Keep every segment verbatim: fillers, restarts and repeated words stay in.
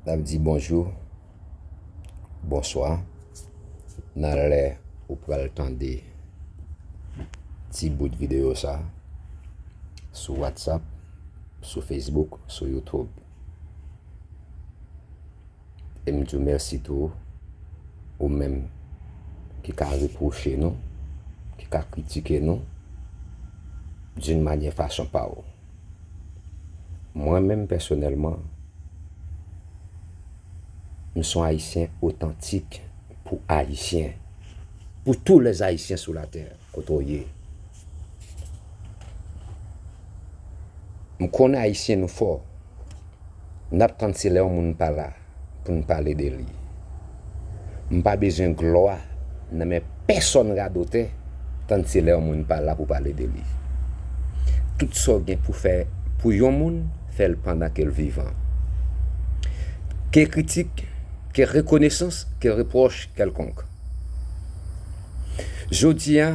N ap di bonjou, bonswa, nan lè ou pral tande ti bout videyo sa sou WhatsApp, sou Facebook, sou YouTube. E m di w mèsi tou, ou menm ki ka repwoche nou, ki ka kritike nou, d'une manière façon pa w. Mwen menm pèsonèlman, m se yon Ayisyen otantik pou Ayisyen, pour tous les Haïtiens sur la terre, kote w ye. M konnen Ayisyen nou fò. N ap tann se lè yon moun pa la pou n pale de li. M pa bezwen glwa nan men pèsonn radotè, tann se lè yon moun pa la pou pale de li. Tout sa w gen pou fè pou yon moun, fè l pandan ke l vivan. Ke kritik, ke rekonesans, ke repwòch kèlkonk. Jodi a,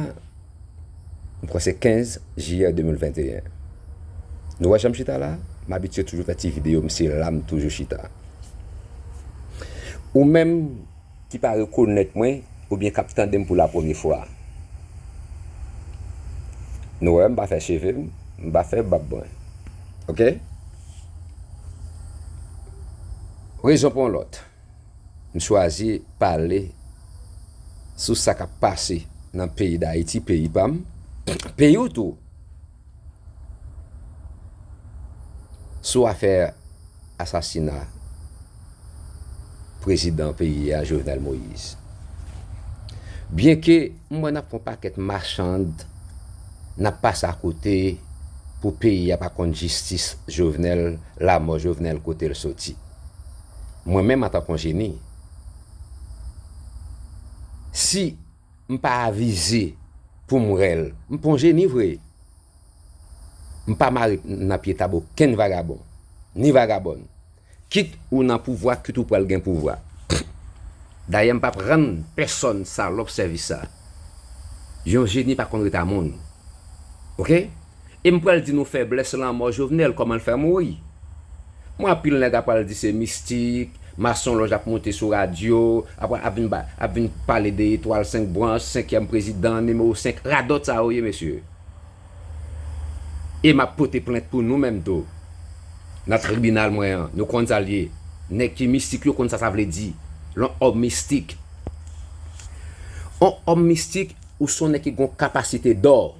m kwè se kenz jiyè de mil venteyen. Nou wè jan m chita la? M abitye toujou fè ti videyo, m se la m toujou chita. Ou menm ki pa rekonèt mwen, oubyen k ap tande m pou la premye fwa. Nou wè, m pa fè cheve m, m pa fè bab mwen. Oke? Rezon pou yon lòt. M chwazi pale sou sa k ap pase nan peyi Dayiti, peyi pa m, peyi w tou, sou afè asasina prezidan peyi a, Jovenel Moïse. Byenke m wè n ap fè yon pakèt machann, n ap pase akote pou peyi a pa konn jistis Jovenel, lamò Jovenel, kote l soti. Mwen menm, antanke yon jeni, si m pa avize pou m wè l, m pa yon jeni vre. M pa mare nan pye tab okenn vagabon, ni vagabòn. Kit ou nan pouvwa, kit ou pral gen pouvwa. Dayè, m p ap rann pèsonn salòp sèvis sa. Yon jeni pa konn ret a moun. Oke? E m pral di nou feblès lanmò Jovenel, kòman l fè mouri. Mwen, anpil nèg ap pral di se mistik, masonlòj ap monte sou radyo, ap, ap vin ba, ap vin pale de etwal senk branch, senkyèm prezidan, nimewo senk. Radòt sa yo ye, mesye. E m ap pote plent pou nou menm tou. Nan tribinal mwen an, nou konn sa l ye. Nèg ki mistik yo konn sa sa vle di. Yon òm mistik. Yon òm mistik, ou se yon nèg ki gen yon kapasite dò.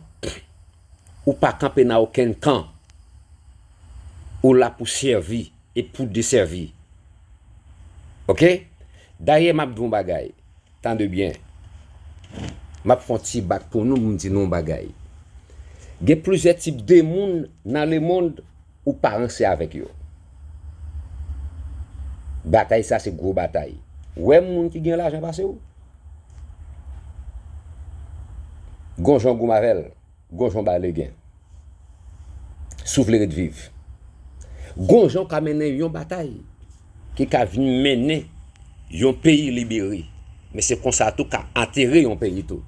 Ou pa kanpe nan okenn kan. Ou la pou sèvi e pou desèvi. Oke? Dayè, m ap di w yon bagay. Tande byen. M ap fè yon ti bak pou nou, m di nou yon bagay. Gen plizyè tip de moun nan lemonn ou pa ranse avèk yo. Batay sa se gwo batay. Ou wè moun ki gen lajan pase w? Gon jan w goumen avè l. Gon jan w ba legen. Si w vle ret viv. Gon jan w ka mennen yon batay ki ka vin mennen yon peyi libere. Men se konsa tou ka antere yon peyi tou.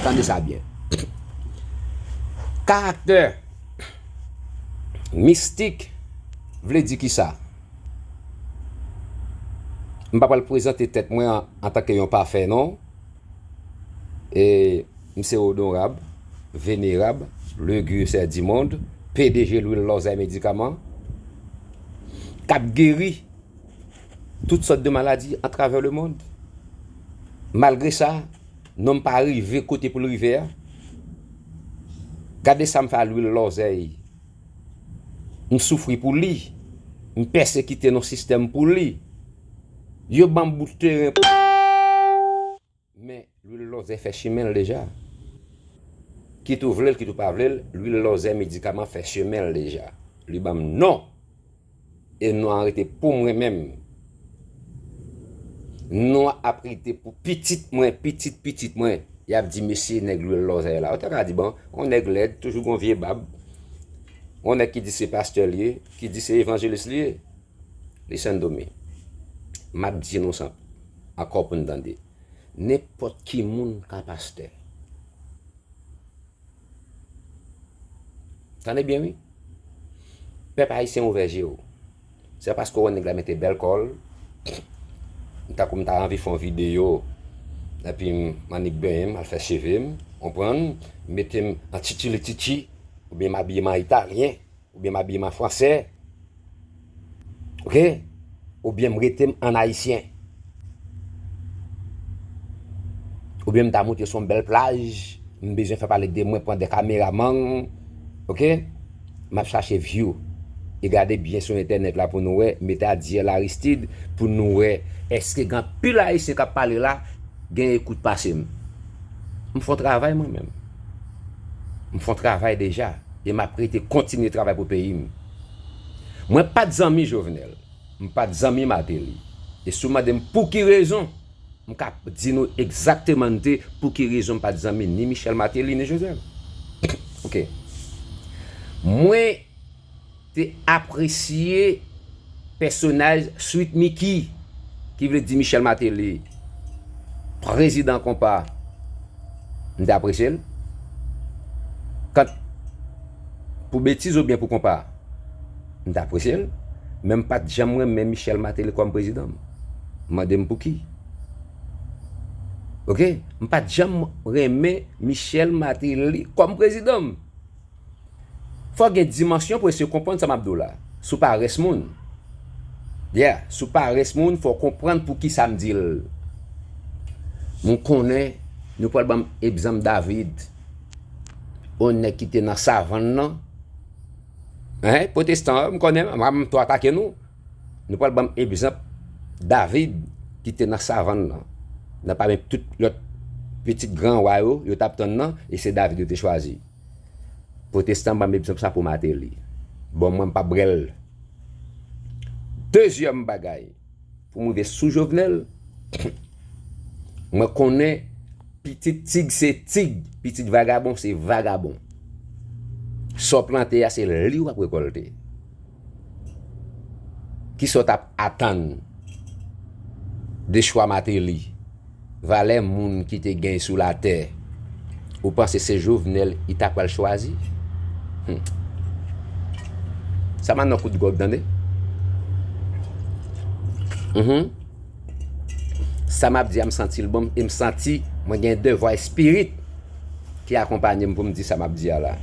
Tande sa byen. Karaktè mistik vle di kisa? M pa pral prezante tèt mwen an, antanke yon pafè, non. E m se onorab, venerab, le Guy Sè Dimond, P D G Lwil Lòzèy Medikaman, k ap geri tout sòt de maladi atravè lemonn. Malgre sa, non m pa rive kote pou l rive a. Gade sa m fè a Lwil Lòzèy. M soufri pou li. M pèsekite nan sistèm pou li. Yo ban m bout teren pou Men Lwil Lòzèy fè chimen l deja. Kit ou vle l, kit ou pa vle l, Lwil Lòzèy Medikaman fè chimen l deja. Li ban m non. E non an rete pou mwen menm. Non an ap rete pou pitit mwen, pitit pitit mwen. Y ap di mesye nèg Lwil Lòzèy la. Ou ta ka di, bon, yon nèg lèd, toujou gon vye bab. Yon nèg ki di se pastè l ye, ki di se evanjelis li ye. Listen to me. M ap di nou sa ankò pou n tande. Nenpòt ki moun ka pastè. Tande byen, wi. Pèp ayisyen, ouvè je w. Se pa paske w wè nèg la mete bèl kòl, tankou m ta anvi fè yon videyo, epi m annik benyen m, al fè cheve m, konprann, mete m an tchitchilitchitchi, oubyen m abiye m an italyen, oubyen m abiye m an fransè, oke? Oubyen m rete m an ayisyen. Oubyen m ta monte sou yon bèl plaj, m bezwen fè pale de mwen, pran de kameraman, oke? M ap chache view. E gade byen sou entènèt la pou nou wè, mete Adiel Aristide pou nou wè èske gen anpil ayisyen k ap pale la, gen ekout pase m. M fè yon travay mwen menm. M fè yon travay deja, e m ap rete kontinye travay pou peyi m. Mwen pa t zanmi Jovenel, m pa t zanmi Martelly. E si w mande m pou ki rezon, m ka di nou egzakteman te pou ki rezon m pa t zanmi ni Michel Martelly ni Jovenel. Oke. Mwen te apresye pèsonaj Sweet Micky, ki vle di Michel Martelly, prezidan konpa, m te apresye l. Kant pou betiz oubyen pou konpa, m te apresye l. Men m pa t janm renmen Michel Martelly kòm prezidan m. Mande m pou ki? Oke? M pa t janm renmen Michel Martelly kòm prezidan m. Fò w gen dimansyon pou eseye konprann sa m ap di w la. Si w pa rès moun. Yeah, si w pa rès moun, fò w konprann pou ki sa m di l. M konnen nou pral ban m egzanp David. Yon nèg ki te nan savann nan. Hein, pwotestan, m konnen, m, m tou atake nou. Nou pral ban m egzanp David ki te nan savann nan. Nan pami tout lòt pitit gran wa yo, yo t ap tann nan, e se David yo te chwazi. Pwotestan ban m egzanp sa pou Martelly. Bon, mwen m p ap brè l. Dezyèm bagay, pou m rive sou Jovenel, mwen konnen pitit tig se tig, pitit vagabon se vagabon. Sa w plante a, se li w ap rekòlte. Kisa w t ap atann de chwa Martelly? Valè moun ki te gen sou latè, ou panse se Jovenel li ta pral chwazi? Hmm. Sa m ap nan kout gòg, tande? Mhm. Sa m ap di a, m santi l bon, e m santi mwen gen devwa espirit ki akonpanye m pou m di sa m ap di a la.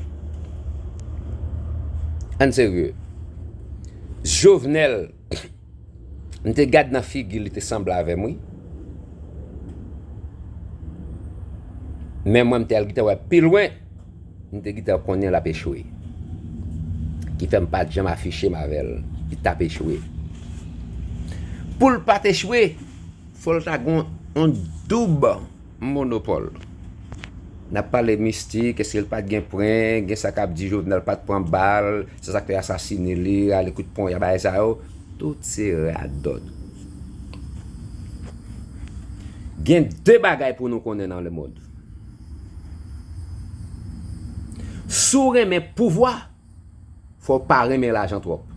Ann serye. Jovenel, m te gad nan figi l, li te sanble avè m, wi. Men mwen, m te al gentan wè pi lwen, m te gentan konnen l ap echwe. Ki fè m pa t janm afiche m avè l. Li t ap echwe. Pou l pa t echwe, fò l ta gen yon doub monopòl. N ap pale mistik, èske l pa t gen pwen, gen sa k ap di Jovenel pa t pran bal, se sa k fè y asasine li, rale kout ponya, bagay sa yo, tout se radòt. Gen de bagay pou nou konnen nan lemonn. Si w renmen pouvwa, fò w pa renmen lajan twòp.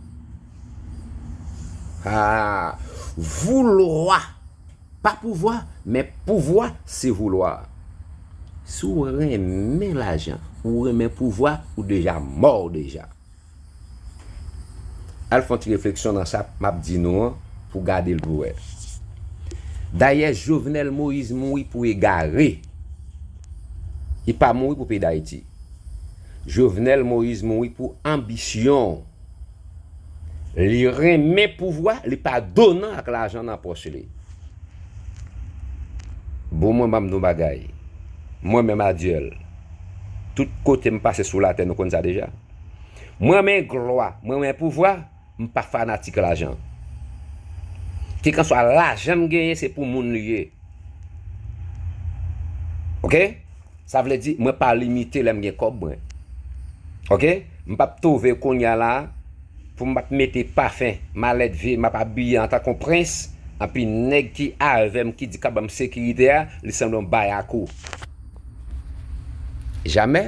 Ah, voulwa, pa pouvwa, men pouvwa se voulwa. Si w renmen lajan, ou renmen pouvwa, ou deja mò deja. Al fè yon ti refleksyon nan sa m ap di nou an pou gade l pou wè. Dayè, Jovenel Moïse mouri pou egare. Li pa mouri pou peyi Dayiti. Jovenel Moïse mouri pou anbisyon. Li renmen pouvwa, li pa donan ak lajan nan pòch li. Bon, mwen, ban m di w bagay. Mwen menm, Adiel, tout kote m pase sou latè, nou konn sa deja. Mwen renmen glwa, mwen renmen pouvwa, m pa fanatik lajan. Kèlkanswa lajan m genyen, se pou moun li ye. Oke? Sa vle di, mwen pa limite lè m gen kòb mwen. Oke? M p ap twouve kounye a la pou m ap mete pafen, malèt vye, m ap abiye antanke yon prens, anpi nèg ki avè m, ki di k ap ban m sekirite a, li sanble yon bayakou. Jamè.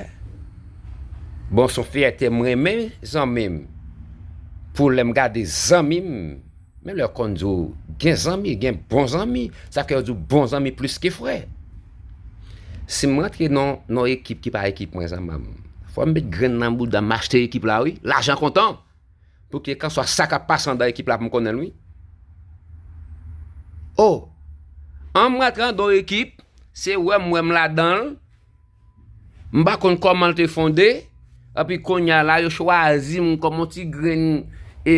Bon, se yon fyète m renmen zanmi m. Pou lè m gade zanmi m, men lè yo konn di w gen zanmi, gen bon zanmi, sa fè yo di w bon zanmi plis ke frè. Si m rantre nan, nan ekip ki pa ekip mwen, zanmi m, fò m met grenn nan bouda m, m achte ekip la, wi. Lajan kontan. Pou kèlkanswa sa k ap pase anndan ekip la pou m konnen l, wi. O! An m rantre anndan yon ekip, se wè m wè m ladan l, m pa konn kòman l te fonde, epi kounye a la, yo chwazi m kòm yon ti grenn, e,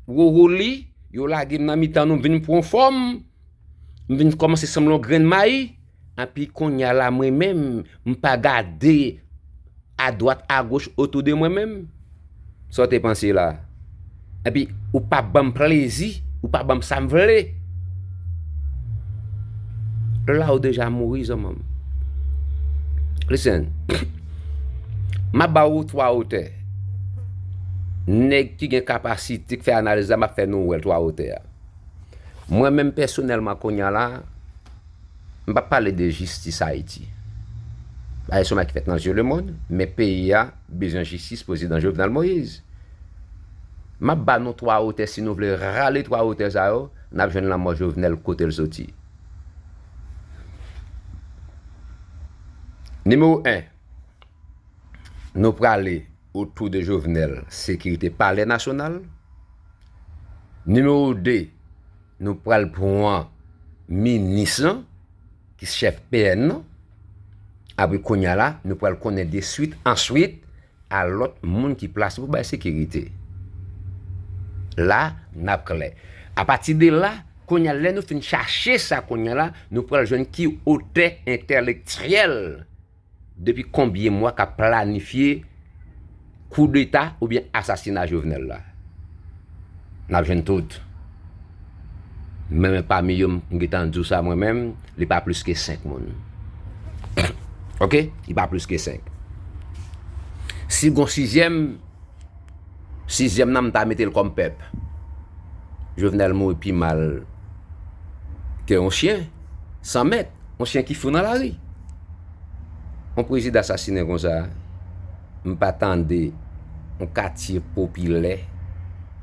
wowoli, yo lage m nan mitan nou, m vin pran fòm, m vin kòmanse sanble yon grenn mayi, epi kounye a la, mwen menm, m pa gade adwat, agoch, otou de mwen menm. Sa w te panse la? Epi, ou pa ban m plezi, ou pa ban m sa m vle. La, ou deja mouri, zanmi m. Listen, m ap ba ou twa otè. Nèg ki gen kapasite, k fè analiz la, m ap fè nou wè l twa otè a. Mwen menm pèsonèlman kounye a la, m p ap pale de jistis Ayiti. Bagay se yon bagay ki fèt nan zye lemonn, men peyi a bezwen jistis prezidan Jovenel Moïse. M ap ba nou twa otè, si nou vle rale twa otè sa yo, n ap jwenn lanmò Jovenel kote l soti. Nimewo en, nou prale otou de Jovenel, sekirite Palè Nasyonal. Nimewo de, nou pral pran minis lan, ki chèf P N nan. Apre kounye a la, nou pral konnen de swit, answit, a lòt moun ki plase pou bay sekirite. La, n ap klè. Apati de la, kounye a, lè nou fin chache sa kounye a la, nou pral jwenn ki otè entèlektyèl depi konbyen mwa k ap planifye koudeta oubyen asasina Jovenel la. N ap jwenn tout. Men, men pami yo, m gentan di w sa mwen menm, li pa plis ke senk moun. Oke? Li pa plis ke senk. Si gon sizyèm, sizyèm nan, m ta mete l kòm pèp. Jovenel mouri pi mal ke yon chyen san mèt, yon chyen ki fou nan lari. Yon prezidan asasinen konsa, m pa tande yon katye popilè.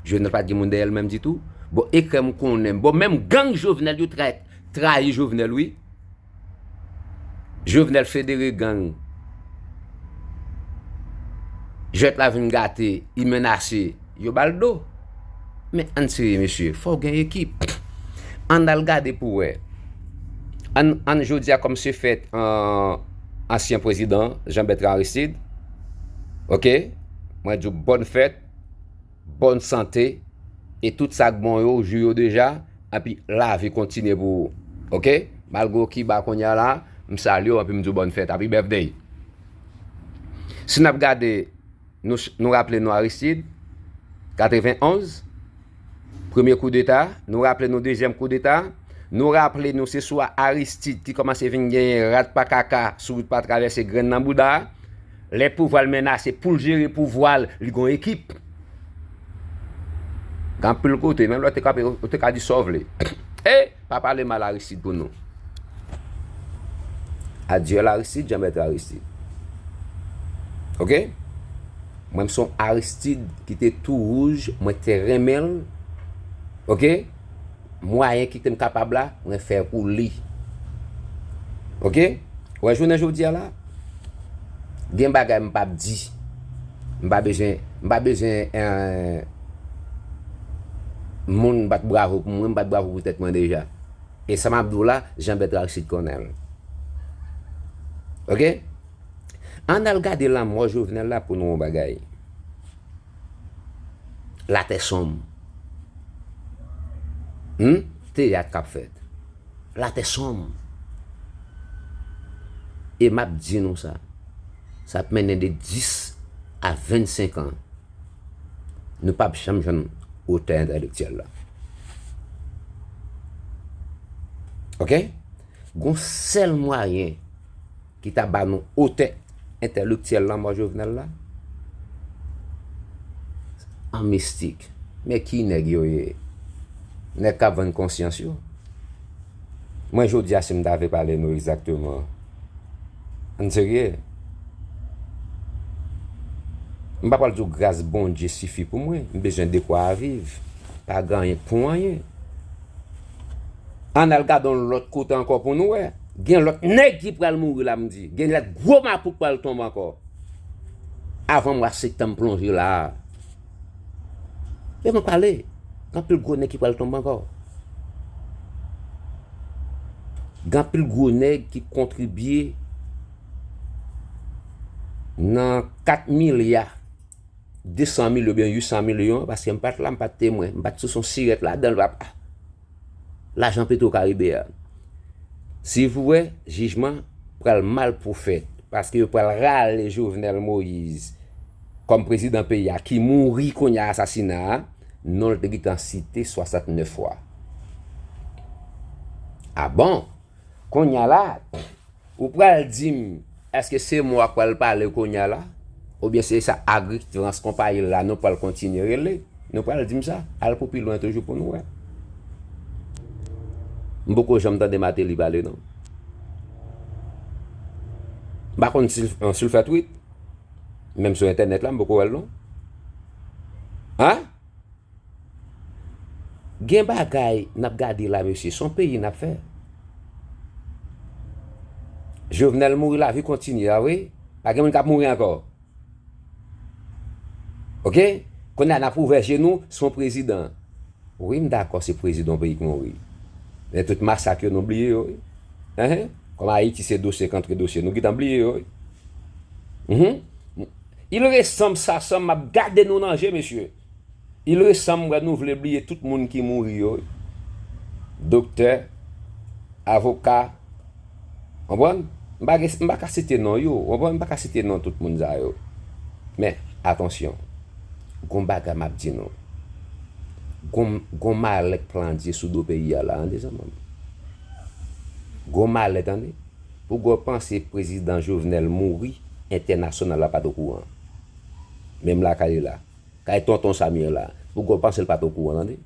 Jovenel pa t gen moun dèyè l menm ditou. Bon, ekrè m konnen, bon, menm gang Jovenel yo tra-, trayi Jovenel, wi. Jovenel federe gang. Jwèt la vin gate, li menase, yo ba l do. Men ann serye, mesye, fò w gen ekip. Ann al gade pou wè. Ann, ann jodi a kòm se fèt, an, ansyen prezidan Jean Bertrand Aristide. Oke? Mwen di w bòn fèt, bòn sante, e tout sa k bon yo, ou jwi yo deja, epi lavi kontinye pou ou. Oke? Malgre w Kiba kounye a la, m salye w, epi m di w bòn fèt, happy birthday. Si n ap gade, nou, nou raple nou Aristide, katrevenonz, premye koudeta, nou raple nou dezyèm koudeta, nou raple nou se sou Aristide ki kòmanse vin genyen rat pa kaka sou wout pa travèse grenn nan bouda a. Lè pouvwa l menase, pou l jere pouvwa l, li gon ekip. Gen anpil kote, menm lè w te ka, w te ka di sa w vle. E, pa pale mal Aristide pou nou. Adieu Aristide, Jean Bertrand Aristide. Oke? Mwen, m se yon Aristide ki te tou wouj, mwen te renmen l. Oke? Mwayen ki te m kapab la, mwen fè pou li. Oke? Wè, jounen jodi a la, gen bagay m p ap di. M pa bezwen, m pa bezwen, eh, moun bat bravo pou mwen, m bat bravo pou tèt mwen deja. E sa m ap di w la, Jean Bertrand Aristide konnen l. Oke? Ann al gade lanmò Jovenel la pou nou yon bagay. Latè sonm. Hmm? Teyat k ap fèt. Latè sonm. E m ap di nou sa. Sa ap mennen de dis a vennsenk an. Nou p ap janm jwenn otè entèlektyèl la. Oke? Gon sèl mwayen ki ta ba nou otè entèlektyèl lanmò Jovenel la? An mistik. Men ki nèg yo ye? Nèg k ap vann konsyans yo. Mwen, jodi a, si m ta vle pale nou egzakteman, ann serye. M pa pral di w gras Bondye sifi pou mwen. M bezwen dekwa a viv. Pa gen anyen pou anyen. Ann al gade yon lòt kote ankò pou nou wè. Gen lòt nèg ki pral mouri la, m di. Gen lòt gwo mapou k pral tonbe ankò. Avan mwa septanm plonje la a. Fè mwen pale. Gen anpil gwo nèg ki pral tonbe ankò. Gen anpil gwo nèg ki kontribye nan kat milya de san mil oubyen uit san milyon, paske m pa t la, m pa t temwen, m pa t sou son sirèt ladan l, papa. Lajan Petro Karibe a. Si w wè, jijman pral mal pou fèt, paske yo pral rale Jovenel Moïse kòm prezidan peyi a, ki mouri kounye a asasina a, non l te gentan site swasantnèf fwa. A bon? Kounye a la, ou pral di m, èske se mwen w ap pral pale kounye a la? Oubyen se sa Agritrans konpayi la nou pral kontinye rele? Nou pral di m sa, al pou pi lwen toujou pou nou wè. M poko janm tande Martelly pale non. M pa konn si l, si l fè tweet. Menm sou entènèt la, m poko wè l non. Hein? Gen bagay n ap gade la, mesye, se yon peyi n ap fè. Jovenel mouri, lavi kontinye, a wi. Pa gen moun k ap mouri ankò. Oke? Kounye a n ap ouvè je nou, se yon prezidan. Wi, m dakò, se prezidan yon peyi k mouri. Men tout masak yo, nou bliye yo, wi. Enhen. Kòm Ayiti se dosye k antre dosye, nou gentan bliye yo, wi. Mhm. Il resanm sa sanm, m ap gade nou nan je, mesye. Il resanm, m wè nou vle bliye tout moun ki mouri yo. Doktè, avoka, konprann? M pa gen, m pa ka site non yo, konprann? M pa ka site non tout moun sa yo. Men, atansyon, gon bagay m ap di nou. Gon, gon malè k plandye sou do peyi a la, tande zanmi m. Gon malè, tande. Pou gwo panse prezidan Jovenel mouri, entènasyonal la pa t okouran. Menm lakay li la. Kay tonton Samir la. Pou gwo panse l pa t okouran, tande.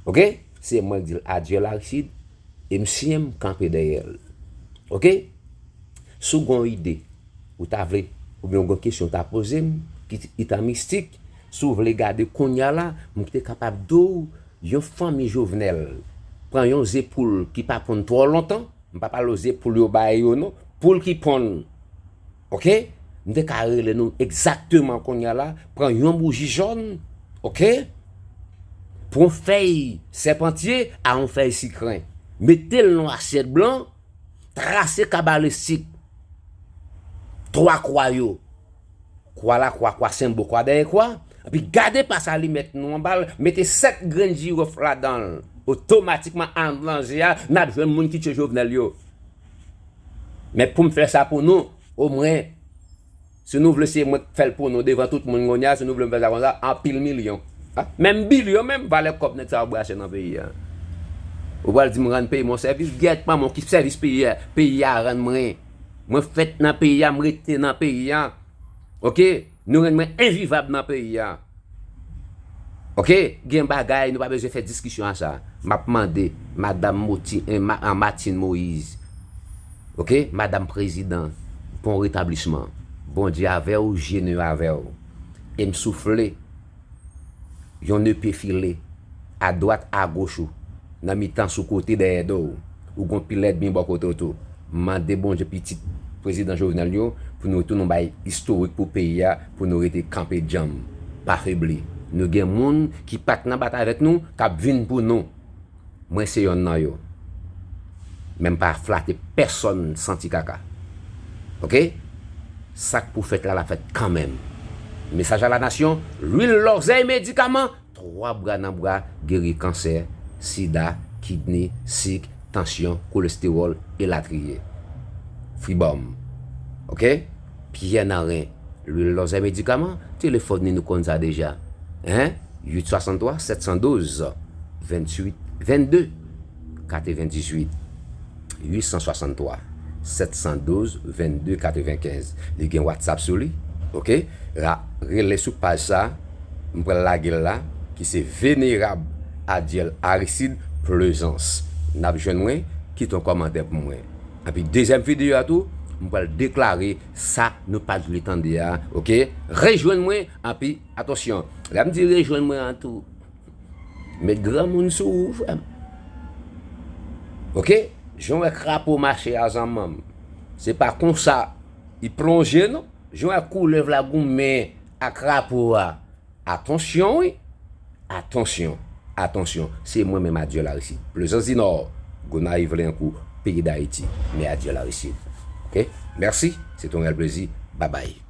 Oke? Se mwen k di l adyè Aristide, e m siyen m kanpe dèyè l. Oke? Si w gen yon ide, ou ta vle, oubyen w gen yon kesyon w ta poze m, ki t-, ki ta mistik, si w vle gade kounye a la, m te kapab di w, yon fanmi Jovenel pran yon ze poul ki pa ponn twò lontan, m pa pale w ze poul yo bay yo non, poul ki ponn, oke? M te ka rele nou egzakteman kounye a la, pran yon bouji jòn, oke? Pran yon fèy sèpantye a yon fèy sikren. Mete l nan yon asyèt blan, trase kabalistik twa kwa yo. Kwa lakwa, kwa senbo, kwa dèyè kwa. Epi gade pa sa li mèt nou anba l, mete sèt grenn jiwòf ladan l. Otomatikman, anndan je a, n ap jwenn moun ki tiye Jovenel yo. Men pou m fè sa pou nou, omwen, si nou vle se mwen k fè l pou nou devan tout moun kounye a, si nou vle m fè sa konsa, anpil milyon. Ha? Menm bilyon, menm valè kòb nèg sa yo brase nan peyi a. Ou pral di m rann peyi m yon sèvis? Gyèt manman w, ki sèvis peyi a, peyi a rann mwen? Mwen fèt nan peyi a, m rete nan peyi a. Oke? Nou rann mwen envivab nan peyi a. Oke? Gen bagay, nou pa bezwen fè diskisyon a sa. M ap mande madanm Moti, eh, Ma-, ah, Martine Moïse. Oke? Madanm prezidan, bon retablisman. Bondye avè w, je nou avè w. E m soufle yon nepe file, adwat, agoch ou, nan mitan, sou kote, dèyè do w. Ou gon pil ènmi bò kote w tou. Mande Bondye pitit prezidan Jovenel yo pou nou retounen yon bagay istorik pou peyi a, pou nou rete kanpe djanm, pa febli. Nou gen moun ki pa t nan batay avèk nou, k ap vin pou nou. Mwen se yonn nan yo. Men m pa flate pèsonn santi kaka. Oke? Sa k pou fèt la, l ap fèt kanmenm. Mesaj a la nasyon, lwil lòzèy medikaman, twa bra nan bra, geri kansè, sida, kidney, sik, tansyon, kolestewòl, elatriye. Fribòm. Oke? Pyè nan ren, lwil lòzèy medikaman, telefòn ni nou konn sa deja. Hein? Uit swasanntwa sèt san douz venntuit vennde, katrevendizuit, uit san swasanntwa sèt san douz vennde katrevenkenz. Li gen WhatsApp sou li. Oke? Ra-, rele sou paj sa, m pral lage l la, ki se Venerab Adyèl Aristide Plaisance. N ap jwenn mwen, kite yon kòmantè pou mwen. Epi dezyèm videyo a tou, m pral deklare sa nou pa t vle tande a, oke? Rejwenn mwen, epi, atansyon, lè m di rejwenn mwen an tou, met granmoun sou ou, frè m. Oke? Jan w wè krapo mache a, zanmi m, se pa konsa li plonje, non. Jan w wè koulèv la goumen ak krapo a, atansyon, wi. Atansyon, atansyon, se mwen menm Adieu Laricide. Plezans di Nò, Gonayiv, Lenkou, peyi Dayiti, men Adieu Laricide. Ok? Mèsi, se te yon reyèl plezi. Babay.